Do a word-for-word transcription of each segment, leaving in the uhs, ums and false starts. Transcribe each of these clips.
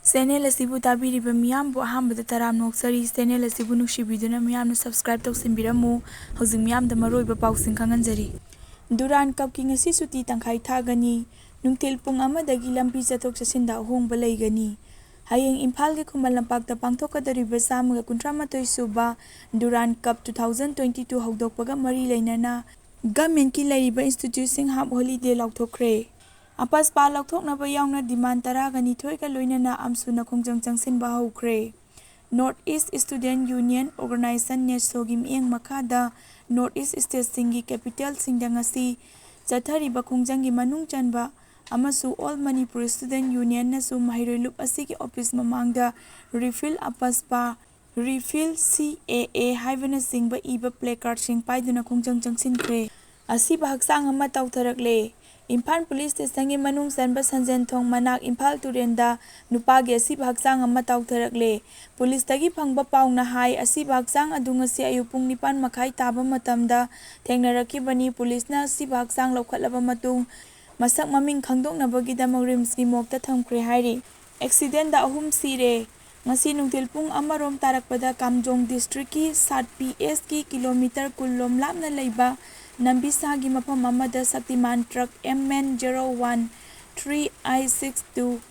Channel ꯑꯁꯤꯕꯨ ꯇꯥꯕꯤꯔꯤꯕ ꯃꯤꯌꯥꯝꯕꯨ ꯑꯍꯥꯟꯕꯗ ꯇꯔꯥꯝꯅ ꯑꯣꯛꯆꯔꯤ꯫ ꯆꯦꯅꯦꯜ ꯑꯁꯤꯕꯨ ꯅꯨꯡꯁꯤꯕꯤꯗꯨꯅ ꯃꯤꯌꯥꯝꯅ subscribe ꯇꯧꯁꯤꯟꯕꯤꯔꯝꯃꯨ꯫ ꯍꯧꯖꯤꯛ ꯃꯤꯌꯥꯝꯗ ꯃꯔꯨꯑꯣꯏꯕ ꯄꯥꯎꯁꯤꯡ ꯈꯪꯍꯟꯖꯔꯤ꯫ ꯗꯨꯔꯥꯟ ꯀꯞꯀꯤ ꯉꯁꯤ ꯁꯨꯇꯤ ꯇꯪꯈꯥꯏ ꯊꯥꯒꯅꯤ꯫ ꯅꯨꯡꯊꯤꯜ ꯄꯨꯡ ꯑꯃꯗꯒꯤ ꯂꯝꯕꯤ ꯆꯠꯊꯣꯛ ꯆꯠꯁꯤꯟꯗ ꯑꯍꯣꯡꯕ ꯂꯩꯒꯅꯤ꯫ ꯍꯌꯦꯡ ꯏꯝꯐꯥꯜꯒꯤ ꯈꯨꯃꯟ ꯂꯝꯄꯥꯛꯇ ꯄꯥꯡꯊꯣꯛꯀꯗꯧꯔꯤꯕ ꯆꯥꯝꯃꯒ ꯀꯨꯟꯊ꯭ꯔꯥ ꯃꯥꯊꯣꯏ ꯁꯨꯕ ꯗꯨꯔꯥꯟ ꯀꯞ two thousand twenty two ꯍꯧꯗꯣꯛꯄꯒ ꯃꯔꯤ ꯂꯩꯅꯅ governmentꯀꯤ ꯂꯩꯔꯤꯕ instituteꯁꯤꯡ half holiday ꯂꯥꯎꯊꯣꯛꯈ꯭ꯔꯦ꯫ ꯑꯄꯁꯄꯥ ꯂꯧꯊꯣꯛꯅꯕ ꯌꯥꯎꯅ demand ꯇꯔꯥꯒ ꯅꯤꯊꯣꯏꯒ ꯂꯣꯏꯅꯅ ꯑꯃꯁꯨꯅ ꯈꯣꯡꯖꯪ ꯆꯪꯁꯤꯟꯕ ꯍꯧꯈ꯭ꯔꯦ꯫ North East Student Union Organization, NESOꯒꯤ ꯃꯤꯠꯌꯦꯡ ꯃꯈꯥꯗ North East stateꯁꯤꯡꯒꯤ capitalꯁꯤꯡꯗ ꯉꯁꯤ ꯆꯠꯊꯔꯤꯕ ꯈꯣꯡꯖꯪꯒꯤ ꯃꯅꯨꯡ ꯆꯟꯕ ꯑꯃꯁꯨ All Manipur Student Unionꯅꯁꯨ ꯃꯍꯩꯔꯣꯏ ꯂꯨꯞ ꯑꯁꯤꯒꯤ office ꯃꯃꯥꯡꯗ Repeal ꯑꯄꯁꯄꯥ, Repeal C A A ꯍꯥꯏꯕꯅꯆꯤꯡꯕ ꯏꯕ placardꯁꯤꯡ ꯄꯥꯏꯗꯨꯅ ꯈꯣꯡꯖꯪ ꯆꯪꯁꯤꯟꯈ꯭ꯔꯦ꯫ ꯑꯁꯤꯕ ꯍꯛꯆꯥꯡ ꯑꯃ ꯇꯥꯎꯊꯔꯛꯂꯦ꯫ ꯏꯝꯐꯥꯜ police stationꯒꯤ ꯃꯅꯨꯡ ꯆꯟꯕ ꯁꯟꯖꯦꯟꯊꯣꯡ ꯃꯅꯥꯛ ꯏꯝꯐꯥꯜ ꯇꯨꯔꯦꯟꯗ ꯅꯨꯄꯥꯒꯤ ꯑꯁꯤꯕ ꯍꯛꯆꯥꯡ ꯑꯃ ꯇꯥꯎꯊꯔꯛꯂꯦ꯫ Policeꯇꯒꯤ ꯐꯪꯕ ꯄꯥꯎꯅ ꯍꯥꯏ, ꯑꯁꯤꯕ ꯍꯛꯆꯥꯡ ꯑꯗꯨ ꯉꯁꯤ ꯑꯌꯨꯛ ꯄꯨꯡ ꯅꯤꯄꯥꯟ ꯃꯈꯥꯏ ꯇꯥꯕ ꯃꯇꯝꯗ ꯊꯦꯡꯅꯔꯛꯈꯤꯕꯅꯤ꯫ Policeꯅ ꯑꯁꯤꯕ ꯍꯛꯆꯥꯡ ꯂꯧꯈꯠꯂꯕ ꯃꯇꯨꯡ ꯃꯁꯛ ꯃꯃꯤꯡ ꯈꯪꯗꯣꯛꯅꯕꯒꯤꯗꯃꯛ RIMSꯀꯤ morgueꯇ ꯊꯝꯈ꯭ꯔꯦ ꯍꯥꯏꯔꯤ꯫ Accidentꯗ ꯑꯍꯨꯝ ꯁꯤꯔꯦ꯫ ꯉꯁꯤ ꯅꯨꯡꯊꯤꯜ ꯄꯨꯡ ꯑꯃꯔꯣꯝ ꯇꯥꯔꯛꯄꯗ ꯀꯥꯝꯖꯣꯡ districtꯀꯤ ꯁꯥꯠ P Sꯀꯤ kilometre ꯀꯨꯟ ꯂꯣꯝ ꯂꯥꯞꯅ ꯂꯩꯕ ꯅꯝꯕꯤꯁꯥꯒꯤ ꯃꯐꯝ ꯑꯃꯗ Shaktimaan truck M N zero one three I six two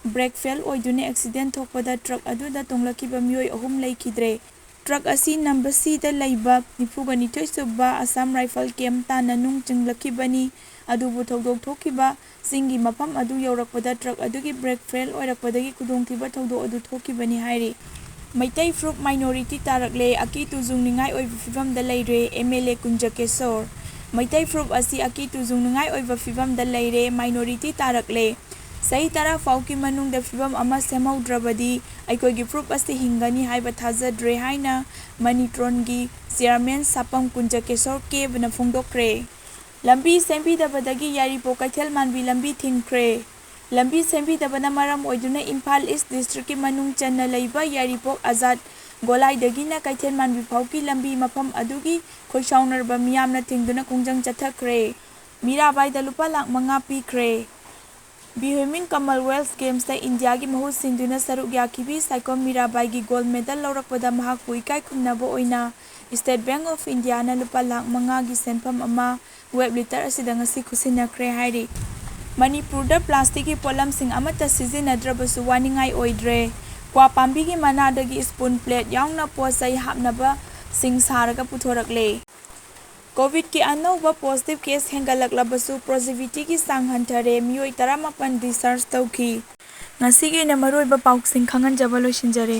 brake fail ꯑꯣꯏꯗꯨꯅ accident ꯊꯣꯛꯄꯗ truck ꯑꯗꯨꯗ ꯇꯣꯡꯂꯛꯈꯤꯕ ꯃꯤꯑꯣꯏ ꯑꯍꯨꯝ ꯂꯩꯈꯤꯗ꯭ꯔꯦ꯫ Truck ꯑꯁꯤ ꯅꯝꯕꯁꯤꯗ ꯂꯩꯕ ꯅꯤꯐꯨꯒ ꯅꯤꯊꯣꯏ ꯁꯨꯕ Assam Rifle camp ꯇꯥꯟꯅ ꯅꯨꯡ ꯆꯤꯡꯂꯛꯈꯤꯕꯅꯤ꯫ ꯑꯗꯨꯕꯨ ꯊꯧꯗꯣꯛ ꯊꯣꯛꯈꯤꯕ ꯆꯤꯡꯒꯤ ꯃꯐꯝ ꯑꯗꯨ ꯌꯧꯔꯛꯄꯗ truck ꯑꯗꯨꯒꯤ brake fail ꯑꯣꯏꯔꯛꯄꯗꯒꯤ ꯈꯨꯗꯣꯡꯊꯤꯕ ꯊꯧꯗꯣꯛ ꯑꯗꯨ ꯊꯣꯛꯈꯤꯕꯅꯤ ꯍꯥꯏꯔꯤ꯫ ꯃꯩꯇꯩ ꯐꯨꯔꯨꯞ minority ꯇꯥꯔꯛꯂꯦ, ꯑꯀꯤ ꯇꯨꯖꯨꯡꯅꯤꯡꯉꯥꯏ ꯑꯣꯏꯕ ꯐꯤꯕꯝꯗ ꯂꯩꯔꯦ, M L A ꯀꯨꯟꯖꯀꯦꯁꯣꯔ꯫ ꯃꯩꯇꯩ ꯐꯨꯔꯨꯞ ꯑꯁꯤ ꯑꯀꯤ ꯇꯨꯖꯨꯡꯅꯤꯡꯉꯥꯏ ꯑꯣꯏꯕ ꯐꯤꯕꯝꯗ ꯂꯩꯔꯦ, minority ꯇꯥꯔꯛꯂꯦ꯫ ꯆꯍꯤ ꯇꯔꯥ ꯐꯥꯎꯒꯤ ꯃꯅꯨꯡꯗ ꯐꯤꯕꯝ ꯑꯃ ꯁꯦꯝꯍꯧꯗ꯭ꯔꯕꯗꯤ ꯑꯩꯈꯣꯏꯒꯤ ꯐꯨꯔꯨꯞ ꯑꯁꯤ ꯍꯤꯡꯒꯅꯤ ꯍꯥꯏꯕ ꯊꯥꯖꯗ꯭ꯔꯦ ꯍꯥꯏꯅ ꯃꯅꯤꯇ꯭ꯔꯣꯟꯒꯤ chairman ꯁꯥꯄꯝ ꯀꯨꯟꯖꯀꯦꯁꯣꯔ ꯀꯦꯕꯅ ꯐꯣꯡꯗꯣꯛꯈ꯭ꯔꯦ꯫ ꯂꯝꯕꯤ ꯁꯦꯝꯕꯤꯗꯕꯗꯒꯤ ꯌꯥꯏꯔꯤꯄꯣꯛ ꯀꯩꯊꯦꯜ ꯃꯥꯟꯕꯤ ꯂꯝꯕꯤ ꯊꯤꯡꯈ꯭ꯔꯦ꯫ ꯂꯝꯕꯤ ꯁꯦꯝꯕꯤꯗꯕꯅ ꯃꯔꯝ ꯑꯣꯏꯗꯨꯅ ꯏꯝꯐꯥꯜ East districtꯀꯤ ꯃꯅꯨꯡ ꯆꯟꯅ ꯂꯩꯕ ꯌꯥꯏꯔꯤꯄꯣꯛ ꯑꯖꯥꯗ ꯒꯣꯂꯥꯏꯗꯒꯤꯅ ꯀꯩꯊꯦꯜ ꯃꯥꯟꯕꯤ ꯐꯥꯎꯒꯤ ꯂꯝꯕꯤ ꯃꯐꯝ ꯑꯗꯨꯒꯤ ꯈꯣꯏꯁꯥꯎꯅꯔꯕ ꯃꯤꯌꯥꯝꯅ ꯊꯤꯡꯗꯨꯅ ꯈꯣꯡꯖꯪ ꯆꯠꯊꯈ꯭ꯔꯦ꯫ ꯃꯤꯔꯥꯕꯥꯏꯗ ꯂꯨꯄꯥ ꯂꯥꯈ ꯃꯉꯥ ꯄꯤꯈ꯭ꯔꯦ꯫ ꯕꯤꯍꯨꯏꯃꯤꯟ ꯀꯃꯜꯋꯦꯜꯊ ꯒꯦꯝꯁꯇ ꯏꯟꯗꯤꯌꯥꯒꯤ ꯃꯍꯨꯠ ꯁꯤꯟꯗꯨꯅ ꯁꯔꯨꯛ ꯌꯥꯈꯤꯕꯤ ꯁꯥꯏꯀꯣꯝ ꯃꯤꯔꯥꯕꯥꯏꯒꯤ ꯒꯣꯜꯗ ꯃꯦꯗꯜ ꯂꯧꯔꯛꯄꯗ ꯃꯍꯥꯛꯄꯨ ꯏꯀꯥꯏ ꯈꯨꯝꯅꯕ ꯑꯣꯏꯅ ꯁ꯭ꯇꯦꯠ ꯕꯦꯡꯛ ꯑꯣꯐ ꯏꯟꯗꯤꯌꯥꯅ ꯂꯨꯄꯥ ꯂꯥꯛ ꯃꯉꯥꯒꯤ ꯁꯦꯟꯐꯝ ꯑꯃ ꯋꯦꯕ ꯂꯤꯇꯔ ꯑꯁꯤꯗ ꯉꯁꯤ ꯈꯨꯠꯁꯤꯟꯅꯈ꯭ꯔꯦ ꯍꯥꯏꯔꯤ꯫ ꯃꯅꯤꯄꯨꯔꯗ ꯄ꯭ꯂꯥꯁꯇꯤꯛꯀꯤ ꯄꯣꯠꯂꯝꯁꯤꯡ ꯑꯃꯠꯇ ꯁꯤꯖꯤꯟꯅꯗ꯭ꯔꯕꯁꯨ ꯋꯥꯅꯤꯡꯉꯥꯏ ꯑꯣꯏꯗ꯭ꯔꯦ꯫ ꯀ꯭ꯋꯥ ꯄꯥꯝꯕꯤꯒꯤ ꯃꯅꯥꯗꯒꯤ ꯁ꯭ꯄꯨꯟ, ꯄ꯭ꯂꯦꯠ ꯌꯥꯎꯅ ꯄꯣꯠ ꯆꯩ ꯍꯥꯞꯅꯕꯁꯤꯡ ꯁꯥꯔꯒ ꯄꯨꯊꯣꯔꯛꯂꯦ꯫ ꯀꯣꯚꯤꯗꯀꯤ ꯑꯅꯧꯕ ꯄꯣꯖꯤꯇꯤꯚ ꯀꯦꯁ ꯍꯦꯟꯒꯠꯂꯛꯂꯕꯁꯨ ꯄꯣꯖꯤꯇꯤꯚꯤꯇꯤꯒꯤ ꯆꯥꯡ ꯍꯟꯊꯔꯦ꯫ ꯃꯤꯑꯣꯏ ꯇꯔꯥꯃꯥꯄꯟ ꯗꯤꯁꯆꯥꯔꯖ ꯇꯧꯈꯤ꯫ ꯉꯁꯤꯒꯤ ꯑꯣꯏꯅ ꯃꯔꯨꯑꯣꯏꯕ ꯄꯥꯎꯁꯤꯡ ꯈꯪꯍꯟꯖꯕ ꯂꯣꯏꯁꯤꯟꯖꯔꯦ꯫